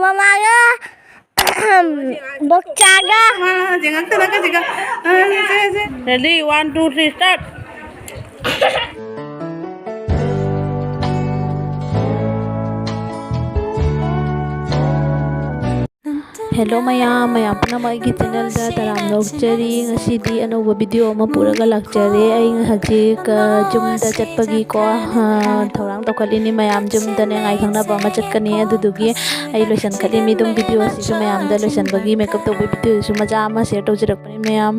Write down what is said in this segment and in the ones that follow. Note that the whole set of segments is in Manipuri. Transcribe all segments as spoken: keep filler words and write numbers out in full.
ꯃꯃꯥꯒ ꯕꯣꯛꯆꯥꯒ꯫ ꯃꯥ ꯌꯦꯡꯉꯛꯇꯅ ꯀꯖꯤꯒ꯫ ꯑ, ꯁꯦ, ꯁꯦ, ꯁꯦ꯫ Ready, one, two, three, start. Hello ꯃꯌꯥꯝ, ꯃꯌꯥꯝ ꯄꯨꯝꯅꯃꯛ ꯑꯩꯒꯤ channelꯗ ꯇꯔꯥꯝꯅ ꯑꯣꯛꯆꯔꯤ꯫ ꯉꯁꯤꯗꯤ ꯑꯅꯧꯕ video ꯑꯃ ꯄꯨꯔꯒ ꯂꯥꯛꯆꯔꯦ꯫ ꯑꯩ ꯍꯧꯖꯤꯛ, ꯑ, ꯌꯨꯝꯗ ꯆꯠꯄꯒꯤꯀꯣ, ꯑ, ꯊꯧꯔꯥꯡ ꯇꯧꯈꯠꯂꯤꯅꯤ꯫ ꯃꯌꯥꯝ ꯌꯨꯝꯗꯅꯦ ꯉꯥꯏ ꯈꯪꯅꯕ ꯑꯃ ꯆꯠꯀꯅꯤ, ꯑꯗꯨꯗꯨꯒꯤ ꯑꯩ ꯂꯣꯏꯁꯟꯈꯠꯂꯤꯃꯤ꯫ ꯑꯗꯨꯝ video ꯑꯁꯤꯁꯨ ꯃꯌꯥꯝꯗ ꯂꯣꯏꯁꯟꯕꯒꯤ makeup ꯇꯧꯕꯒꯤ videoꯗꯨꯁꯨ ꯃꯆꯥ ꯑꯃ share ꯇꯧꯖꯔꯛꯄꯅꯤ ꯃꯌꯥꯝ꯫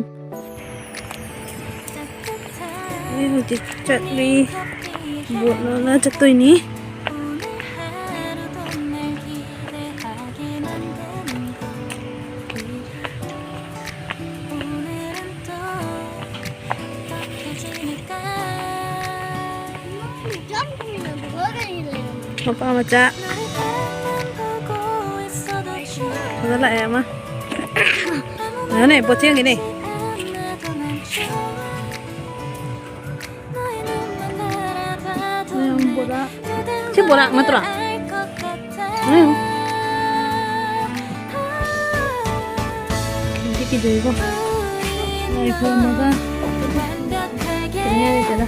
ꯑꯩ ꯍꯧꯖꯤꯛ ꯆꯠꯂꯤ꯫ ꯕꯣꯠ ꯂꯣꯜꯂ ꯆꯠꯇꯣꯏꯅꯤ꯫ ꯃꯄꯥ ꯃꯆꯥ꯫ ꯐꯖꯅ ꯂꯥꯛꯑꯦ ꯑꯃ꯫ ꯐꯖꯅ ꯄꯣꯠ ꯆꯦꯟꯒꯤꯅꯤ꯫ ꯁꯤ ꯕꯣꯔꯥꯛ ꯅꯠꯇ꯭ꯔꯣ? ꯎꯝ꯫ ꯁꯤ ꯀꯤꯖꯩꯀꯣ꯫ ꯂꯥꯏ ꯈꯨꯔꯨꯝꯃꯒ ꯀꯩꯅꯣ ꯂꯩꯇꯦꯗ꯫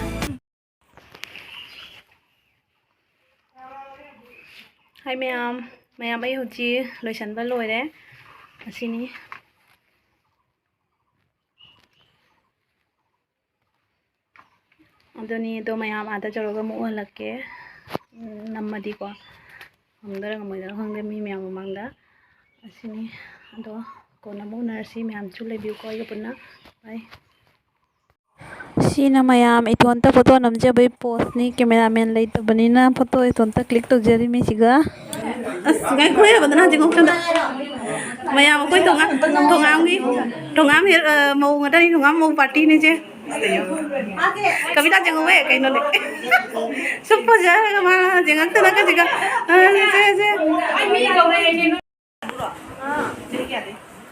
ꯍꯥꯏ ꯃꯌꯥꯝ, ꯃꯌꯥꯝ ꯑꯩ ꯍꯧꯖꯤꯛ ꯂꯣꯏꯁꯟꯕ ꯂꯣꯏꯔꯦ꯫ ꯑꯁꯤꯅꯤ꯫ ꯑꯗꯨꯅꯤ, ꯑꯗꯣ ꯃꯌꯥꯝ ꯑꯥꯗ ꯌꯧꯔꯒ ꯑꯃꯨꯛ ꯎꯍꯜꯂꯛꯀꯦ꯫ ꯎꯝ, ꯅꯝꯃꯗꯤꯀꯣ꯫ ꯉꯝꯗꯣꯏꯔꯥ ꯉꯝꯃꯣꯏꯗꯣꯏꯔꯥ ꯈꯪꯗꯦ ꯃꯤ ꯃꯌꯥꯝ ꯃꯃꯥꯡꯗ꯫ ꯑꯁꯤꯅꯤ꯫ ꯑꯗꯣ ꯀꯣꯟꯅ ꯑꯃꯨꯛ ꯎꯅꯔꯁꯤ꯫ ꯃꯌꯥꯝꯁꯨ ꯂꯩꯕꯤꯌꯨꯀꯣ ꯑꯩꯒ ꯄꯨꯟꯅ꯫ Bye꯫ ꯁꯤꯅ ꯃꯌꯥꯝ ꯏꯇꯣꯟꯇ photo ꯅꯝꯖꯕꯩ poseꯅꯤ꯫ Cameraman ꯂꯩꯇꯕꯅꯤꯅ photo ꯏꯇꯣꯟꯇ click ꯇꯧꯖꯔꯤꯃꯤ ꯁꯤꯒ꯫ ꯑꯁ, ꯉꯥꯏꯈꯣ, ꯍꯦ, ꯕꯗꯅꯥ, ꯆꯤꯡꯉꯨ ꯁꯣꯝꯗ꯫ ꯃꯌꯥꯝ ꯑꯩꯈꯣꯏ ꯊꯣꯉꯥꯝ-, ꯊꯣꯉꯥꯝꯒꯤ, ꯊꯣꯉꯥꯝ ꯍꯦ-, ꯑ, ꯃꯧ ꯉꯥꯛꯇꯅꯤ, ꯊꯣꯉꯥꯝ ꯃꯧ partyꯅꯤ ꯆꯦ꯫ ꯀꯕꯤꯇꯥ ꯆꯪꯉꯨꯍꯦ, ꯀꯩꯅꯣꯅꯦ꯫ ꯁꯨꯝ ꯄꯣꯖꯔꯒ ꯃꯥꯅ ꯌꯦꯡꯉꯛꯇꯅ ꯀꯖꯤꯒ꯫ ꯑ, ꯁꯦ, ꯁꯦ꯫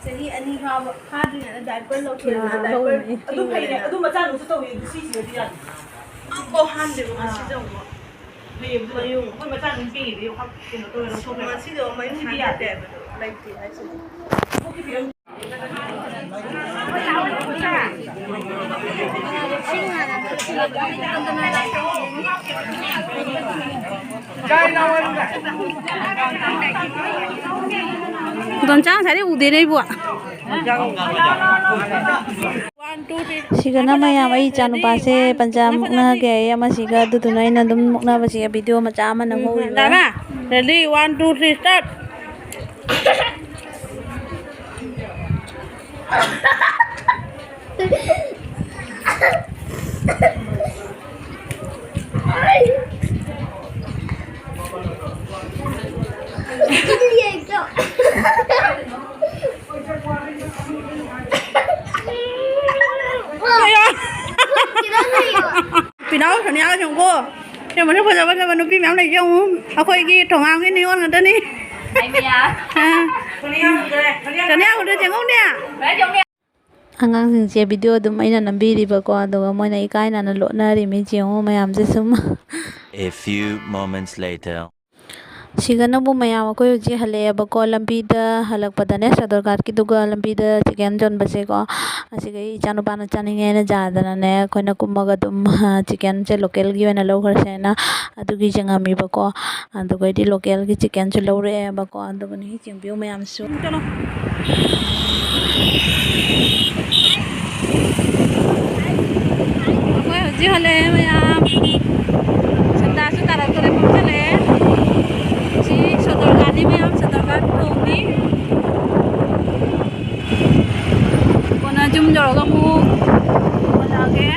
ꯆꯍꯤ ꯑꯅꯤ ꯐꯥꯕ, ꯐꯥꯗ꯭ꯔꯤꯉꯩꯗ diaper ꯂꯧꯊꯣꯛꯑꯦꯗꯅ, diaper ꯑꯗꯨ ꯐꯩꯅꯦ, ꯑꯗꯨ ꯃꯆꯥꯅꯨꯁꯨ ꯇꯧꯋꯤ, ꯑꯗꯨ ꯁꯤꯁꯤꯅꯗꯤ ꯌꯥꯗꯦ꯫ ꯑꯗꯨ ꯀꯣ ꯍꯥꯝꯗꯦꯕ ꯉꯁꯤꯁꯦ ꯑꯃꯨꯛ꯫ ꯃꯌꯨꯡ ꯑꯩꯈꯣꯏ ꯃꯆꯥ ꯑꯗꯨꯝ ꯄꯤꯔꯤꯕ ꯀꯩꯅꯣ ꯇꯧꯔ ꯂꯧꯊꯣꯛꯈ꯭ꯔꯦꯕ꯫ ꯉꯁꯤꯗꯣ ꯃꯌꯨꯡ ꯁꯤꯗꯤ ꯌꯥꯗꯦ꯫ ꯂꯩꯇꯦ ꯍꯥꯏꯁꯤꯅꯤ꯫ ꯈꯨꯗꯣꯝꯆꯥ ꯉꯁꯥꯏꯗꯩ ꯎꯗꯦꯅꯦ ꯑꯩꯕꯨ꯫ ꯁꯤꯒꯅ ꯃꯌꯥꯝ ꯑꯩ ꯏꯆꯥꯅꯨꯄꯥꯁꯦ ꯄꯟꯖꯥ ꯃꯨꯛꯅꯒꯦ ꯑꯩ ꯑꯃꯁꯤꯒ, ꯑꯗꯨꯗꯨꯅ ꯑꯩꯅ ꯑꯗꯨꯝ ꯃꯨꯛꯅꯕꯁꯤꯒ ꯚꯤꯗꯤꯑꯣ ꯃꯆꯥ ꯑꯃ ꯅꯝꯍꯧꯔꯤꯕ꯫ ꯗꯥꯃ, ready, one, two, three, start. ꯄꯤꯅꯥꯎ, ꯁꯣꯅꯤꯌꯥꯒ ꯁꯦꯡꯉꯨꯀꯣ꯫ ꯁꯦꯡꯕꯅ ꯐꯖ ꯐꯖꯕ ꯅꯨꯄꯤ ꯃꯌꯥꯝ ꯂꯩꯁꯦ ꯌꯦꯡꯉꯨ꯫ ꯑꯩꯈꯣꯏꯒꯤ ꯊꯣꯉꯥꯝꯒꯤ ꯅꯤꯉꯣꯜ ꯉꯥꯛꯇꯅꯤ꯫ ꯑꯥ꯫ ꯁꯣꯅꯤꯌꯥ ꯎꯗ꯭ꯔꯦ, ꯁꯣꯅꯤꯌꯥ ꯁꯣꯅꯤꯌꯥ ꯎꯗ꯭ꯔꯦ, ꯁꯦꯡꯉꯨꯅꯦ꯫ ꯑꯉꯥꯡꯁꯤꯡꯁꯦ ꯚꯤꯗꯤꯑꯣ ꯑꯗꯨꯝ ꯑꯩꯅ ꯅꯝꯕꯤꯔꯤꯕꯀꯣ, ꯑꯗꯨꯒ ꯃꯣꯏꯅ ꯏꯀꯥꯏꯅꯅ ꯂꯣꯠꯅꯔꯤꯃꯤ꯫ ꯌꯦꯡꯉꯨ ꯃꯌꯥꯝꯁꯦ ꯁꯨꯝ꯫ A few moments later. ꯁꯤꯒꯅꯕꯨ ꯃꯌꯥꯝ ꯑꯩꯈꯣꯏ ꯍꯧꯖꯤꯛ ꯍꯜꯂꯛꯑꯦꯕꯀꯣ꯫ ꯂꯝꯕꯤꯗ ꯍꯜꯂꯛꯄꯗꯅꯦ, ꯁꯗꯔ ꯒꯥꯔꯗꯀꯤꯗꯨꯒ ꯂꯝꯕꯤꯗ ꯆꯤꯀꯦꯟ ꯌꯣꯟꯕꯁꯦꯀꯣ, ꯑꯁꯤꯒ ꯑꯩ ꯏꯆꯥꯅꯨꯄꯥꯅ ꯆꯥꯅꯤꯡꯉꯦꯅ ꯌꯥꯗꯅꯅꯦ, ꯑꯩꯈꯣꯏꯅ ꯀꯨꯝꯃꯒ ꯑꯗꯨꯝ, ꯍꯥ, ꯆꯤꯀꯦꯟꯁꯦ ꯂꯣꯀꯦꯜꯒꯤ ꯑꯣꯏꯅ ꯂꯧꯈ꯭ꯔꯁꯦꯅ ꯑꯗꯨꯒꯤ ꯌꯦꯡꯉꯝꯃꯤꯕꯀꯣ꯫ ꯑꯗꯨꯒ ꯑꯩꯗꯤ ꯂꯣꯀꯦꯜꯒꯤ ꯆꯤꯀꯦꯟꯁꯨ ꯂꯧꯔꯛꯑꯦꯕꯀꯣ꯫ ꯑꯗꯨꯒꯅꯤ ꯌꯦꯡꯕꯤꯌꯨ ꯃꯌꯥꯝꯁꯨ꯫ ꯆꯠꯂꯣ꯫ ꯑꯩꯈꯣꯏ ꯍꯧꯖꯤꯛ ꯍꯜꯂꯛꯑꯦ ꯃꯌꯥꯝ꯫ ꯁꯟꯗꯥꯁꯨ ꯇꯥꯔꯛꯇꯣꯔꯦ, ꯐꯝꯖꯜꯂꯛꯑꯦ꯫ ꯁꯤ ꯁꯣꯇꯣꯔ ꯒꯥꯔꯗꯅꯤ ꯃꯌꯥꯝ, ꯁꯣꯇꯣꯔ ꯒꯥꯔꯗ ꯇꯣꯡꯉꯤ꯫ ꯀꯣꯟꯅ ꯌꯨꯝ ꯌꯧꯔꯒ ꯑꯃꯨꯛ ꯍꯜꯂꯛꯑꯒꯦ꯫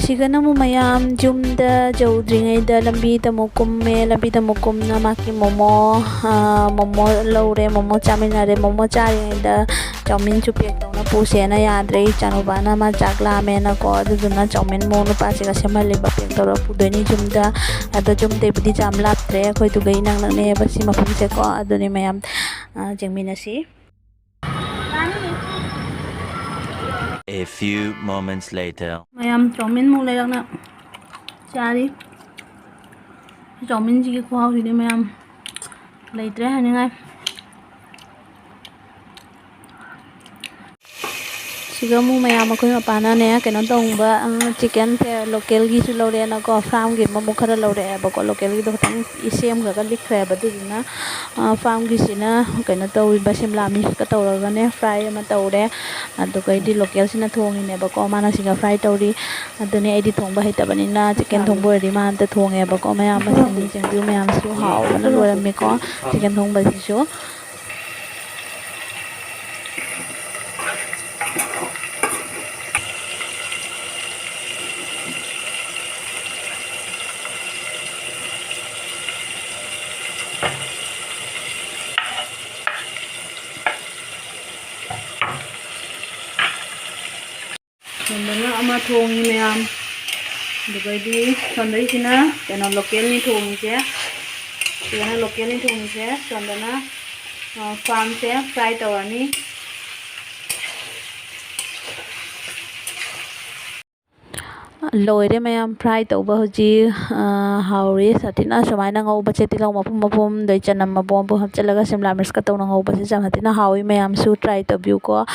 ꯁꯤꯒꯅ ꯑꯃꯨꯛ ꯃꯌꯥꯝ ꯌꯨꯝꯗ ꯌꯧꯗ꯭ꯔꯤꯉꯩꯗ ꯂꯝꯕꯤꯗ ꯑꯃꯨꯛ ꯀꯨꯝꯃꯦ꯫ ꯂꯝꯕꯤꯗ ꯑꯃꯨꯛ ꯀꯨꯝꯅ ꯃꯥꯒꯤ ꯃꯣꯃꯣ, ꯑ, ꯃꯣꯃꯣ ꯂꯧꯔꯦ꯫ ꯃꯣꯃꯣ ꯆꯥꯃꯤꯟꯅꯔꯦ꯫ ꯃꯣꯃꯣ ꯆꯥꯔꯤꯉꯩꯗ ꯆꯧꯃꯤꯟꯁꯨ ꯄꯦꯛ ꯇꯧꯅ ꯄꯨꯁꯦꯅ ꯌꯥꯗ꯭ꯔꯦ꯫ ꯏꯆꯥꯅꯨꯄꯥꯅ ꯃꯥ ꯆꯥꯛ ꯂꯥꯝꯃꯦꯅꯀꯣ꯫ ꯑꯗꯨꯗꯨꯅ ꯆꯧꯃꯤꯟ ꯃꯣꯃꯣ ꯅꯨꯄꯥꯁꯤꯒ ꯁꯦꯝꯍꯜꯂꯤꯕ, ꯄꯦꯛ ꯇꯧꯔꯒ ꯄꯨꯗꯣꯏꯅꯤ ꯌꯨꯝꯗ꯫ ꯑꯗꯣ ꯌꯨꯝꯗꯩꯕꯨꯗꯤ ꯌꯥꯝ ꯂꯥꯞꯇ꯭ꯔꯦ꯫ ꯑꯩꯈꯣꯏꯗꯨꯒ ꯏꯅꯛ ꯅꯛꯅꯩꯌꯦꯕ ꯁꯤ ꯃꯐꯝꯁꯦꯀꯣ꯫ ꯑꯗꯨꯅꯤ ꯃꯌꯥꯝ, ꯑ, ꯌꯦꯡꯃꯤꯟꯅꯁꯤ꯫ A few moments later. ꯃꯌꯥꯝ ꯆꯧꯃꯤꯟꯃꯨꯛ ꯂꯩꯔꯛꯅ ꯆꯥꯔꯤ꯫ ꯆꯧꯃꯤꯟꯁꯤꯒꯤ ꯈꯨꯍꯥꯎꯁꯤꯗꯤ ꯃꯌꯥꯝ ꯂꯩꯇ꯭ꯔꯦ ꯍꯥꯏꯅꯤꯡꯉꯥꯏ꯫ ꯁꯤꯒ ꯑꯃꯨꯛ ꯃꯌꯥꯝ ꯑꯩꯈꯣꯏ ꯃꯄꯥꯅꯅꯦ ꯀꯩꯅꯣ ꯇꯧꯕ, ꯑ, ꯆꯤꯛꯀꯟꯁꯦ ꯂꯣꯀꯦꯜꯒꯤꯁꯨ ꯂꯧꯔꯛꯑꯦꯅꯀꯣ, ꯐꯥꯔꯝꯒꯤ ꯑꯃꯃꯨꯛ ꯈꯔ ꯂꯧꯔꯛꯑꯦꯕꯀꯣ꯫ ꯂꯣꯀꯦꯜꯒꯤꯗꯣ ꯈꯤꯇꯪ ꯁꯦꯝꯈ꯭ꯔꯒ ꯂꯤꯛꯈ꯭ꯔꯦꯕ꯫ ꯑꯗꯨꯗꯨꯅ, ꯑ, ꯐꯥꯔꯝꯒꯤꯁꯤꯅ ꯀꯩꯅꯣ ꯇꯧꯔꯤꯕ ꯁꯤꯝꯂꯥ ꯃꯤꯔꯆꯀ ꯇꯧꯔꯒꯅꯦ ꯐ꯭ꯔꯥꯏ ꯑꯃ ꯇꯧꯔꯦ꯫ ꯑꯗꯨꯒ ꯑꯩꯗꯤ ꯂꯣꯀꯦꯜꯁꯤꯅ ꯊꯣꯡꯉꯤꯅꯦꯕꯀꯣ, ꯃꯥꯅ ꯁꯤꯒ ꯐ꯭ꯔꯥꯏ ꯇꯧꯔꯤ꯫ ꯑꯗꯨꯅꯦ ꯑꯩꯗꯤ ꯊꯣꯡꯕ ꯍꯩꯇꯕꯅꯤꯅ ꯆꯤꯛꯀꯟ ꯊꯣꯡꯕ ꯑꯣꯏꯔꯗꯤ ꯃꯥ ꯑꯝꯇ ꯊꯣꯡꯉꯦꯕꯀꯣ꯫ ꯃꯌꯥꯝ ꯃꯁꯤꯡ ꯌꯦꯡꯕꯤꯌꯨ, ꯃꯌꯥꯝꯁꯨ ꯍꯥꯎꯕꯅ ꯂꯣꯏꯔꯝꯃꯤꯀꯣ ꯆꯤꯛꯀꯟ ꯊꯣꯡꯕꯁꯤꯁꯨ꯫ ꯁꯣꯝꯗꯅ ꯑꯃ ꯊꯣꯡꯉꯤ ꯃꯌꯥꯝ꯫ ꯑꯗꯨꯒꯩꯗꯤ ꯁꯣꯝꯗꯩꯁꯤꯅ ꯀꯩꯅꯣ ꯂꯣꯀꯦꯜꯅꯤ ꯊꯣꯡꯉꯤꯁꯦ꯫ ꯁꯤꯗꯅ ꯂꯣꯀꯦꯜꯅꯤ ꯊꯣꯡꯉꯤꯁꯦ꯫ ꯁꯣꯝꯗꯅ, ꯑ, ꯐꯥꯝꯁꯦ ꯐ꯭ꯔꯥꯏ ꯇꯧꯔꯅꯤ꯫ ꯂꯣꯏꯔꯦ ꯃꯌꯥꯝ, ꯐ꯭ꯔꯥꯏ ꯇꯧꯕ ꯍꯧꯖꯤꯛ, ꯑ, ꯍꯧꯔꯤ꯫ ꯁꯥꯊꯤꯅ ꯁꯨꯃꯥꯏꯅ ꯉꯧꯕꯁꯦ ꯇꯤꯜꯍꯧ ꯃꯄꯨꯝ ꯃꯄꯨꯝ, ꯑꯗꯩ ꯆꯅꯝ ꯃꯄꯨꯝ ꯃꯄꯨꯝ ꯍꯥꯞꯆꯤꯜꯂꯒ ꯁꯤꯝꯂꯥ ꯃꯤꯔꯆꯀ ꯇꯧꯅ ꯉꯧꯕꯁꯦ ꯌꯥꯝ ꯁꯥꯊꯤꯅ ꯍꯥꯎꯏ꯫ ꯃꯌꯥꯝꯁꯨ ꯇ꯭ꯔꯥꯏ ꯇꯧꯕꯤꯌꯨꯀꯣ꯫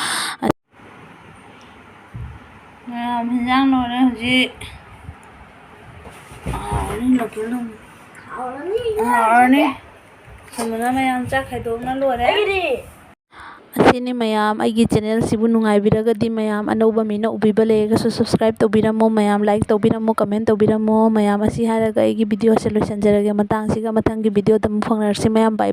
ꯃꯌꯥꯝ, ꯍꯤꯟꯖꯥꯡ ꯂꯣꯏꯔꯦ ꯍꯧꯖꯤꯛ꯫ ꯍꯥꯎꯔꯅꯤ, ꯂꯣꯀꯦꯜ ꯊꯣꯡꯕ꯫ ꯍꯥꯎꯔꯅꯤ꯫ ꯍꯥꯎꯔꯅꯤ꯫ ꯊꯝꯃꯒ ꯃꯌꯥꯝ ꯆꯥꯛ ꯈꯥꯏꯗꯣꯛꯅ ꯂꯣꯏꯔꯦ꯫ ꯑꯁꯤꯅꯤ ꯃꯌꯥꯝ, ꯑꯩꯒꯤ ꯆꯦꯅꯦꯜꯁꯤꯕꯨ ꯅꯨꯡꯉꯥꯏꯕꯤꯔꯒꯗꯤ ꯃꯌꯥꯝ ꯑꯅꯧꯕ ꯃꯤꯅ ꯎꯕꯤꯕ ꯂꯩꯔꯒꯁꯨ subscribe ꯇꯧꯕꯤꯔꯝꯃꯣ ꯃꯌꯥꯝ, like ꯇꯧꯕꯤꯔꯝꯃꯣ, comment ꯇꯧꯕꯤꯔꯝꯃꯣ ꯃꯌꯥꯝ꯫ ꯑꯁꯤ ꯍꯥꯏꯔꯒ ꯑꯩꯒꯤ videoꯁꯦ ꯂꯣꯏꯁꯤꯟꯖꯔꯒꯦ꯫ ꯃꯇꯥꯡꯁꯤꯒ ꯃꯊꯪꯒꯤ videoꯗ ꯑꯃꯨꯛ ꯐꯪꯅꯔꯁꯤ ꯃꯌꯥꯝ꯫ Bye꯫